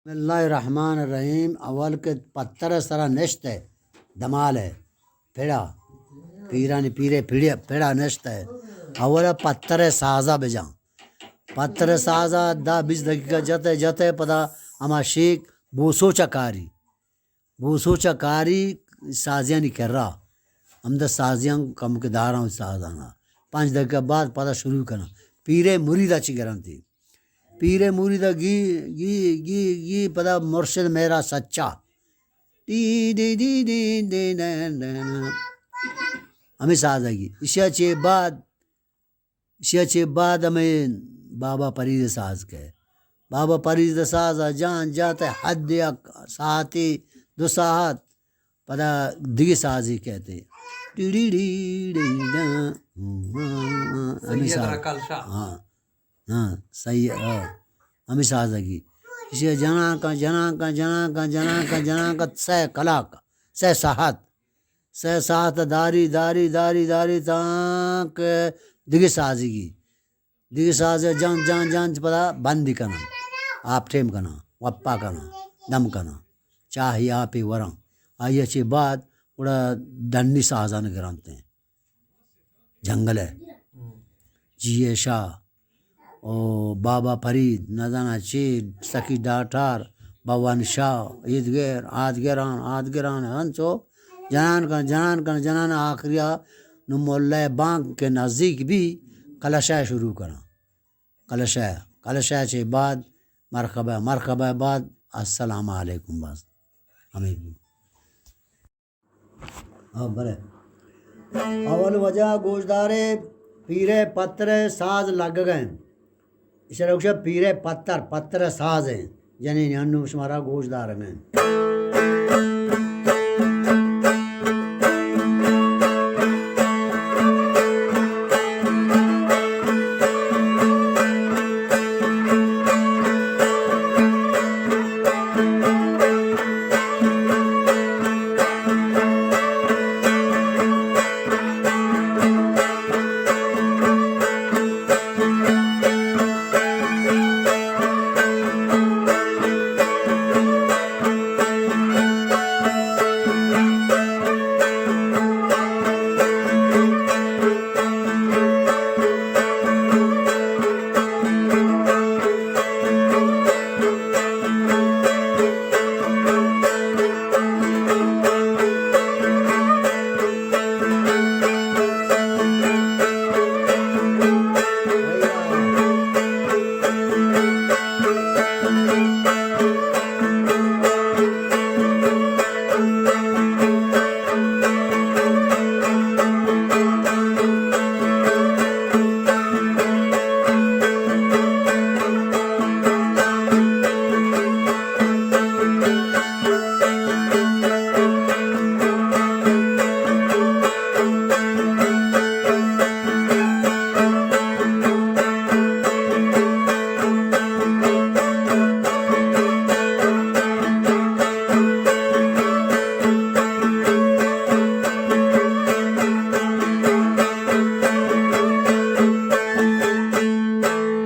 بسم اللہ الرحمن الرحیم۔ اول کہ پتر سرا نشتہ، دمال ءِ پڑا، پیرانی پیرے پڑے، پڑا نشتہ۔ اول پتر سازا بجاں۔ پتر سازا دہ بیست دقیقہ جتہ، جتہ، پدا ہما شیک بوسوچا کاری۔ بوسوچا کاری سازیانی کرا۔ ہمدا سازیاں کم کہ داراں سازانا۔ پنچ دقیقہ بعد پدا شروع کناں۔ پیرے مریدا چی گرنتی۔ پیرے مریدا گی، گی، گی، گی، پدا مرشد میرا سچا۔ ڈی، ڈی، ڈی، ڈی، ڈی، ڈی، ڈی۔ ہمیں سازا گی۔ اشیا چے بعد، اشیا چے بعد ہمیں بابا پرید ساز کہ۔ بابا پرید ساز جان جاتے حد یک ساعتی، دو ساعت۔ پدا دگہ سازے کہتے۔ ڈی ڈی ڈی ڈی ڈا۔ ہمیں ساز۔ ہاں۔ ہاں، صحیح ہے، ہاں۔ ہمیں سازگی۔ اسی جناں کا، جناں کا، جناں کا، جناں کا، جناں کا، سہ کلاک، سہ ساعت۔ سہ ساعت داری، داری، داری، داری تاں کہ دگہ سازگی۔ دگہ ساز جان، جان، جان، پدا بندی کناں۔ آپ ٹیم کناں، وپا کناں، دم کناں۔ چاہی آپی وراں۔ آئی چی بعد گڑا ڈنی سازان گرانتے ہیں۔ جنگل ءَ۔ جی اے شاہ، او بابا فرید، نزاناں چی، سکی ڈاکٹر، بوان شاہ، ایدگر، آدگران، آدگران، ہنچو جنان کن، جنان کن، جنان آخریا نو ملا بانک کہ نزدیک بی، کلشہ شروع کناں۔ کلشہ، کلشہ چے بعد مرحبا، مرحبا بعد السلام علیکم بس۔ ہمیں بی۔ ہاں، بلے۔ اول وجہ گوشدارے پیرے پترے ساز لگگ ہیں۔ اشرا گوشا پیرے پتر، پترے ساز ہیں۔ جنین انو شمارا گوشدارگ ہیں۔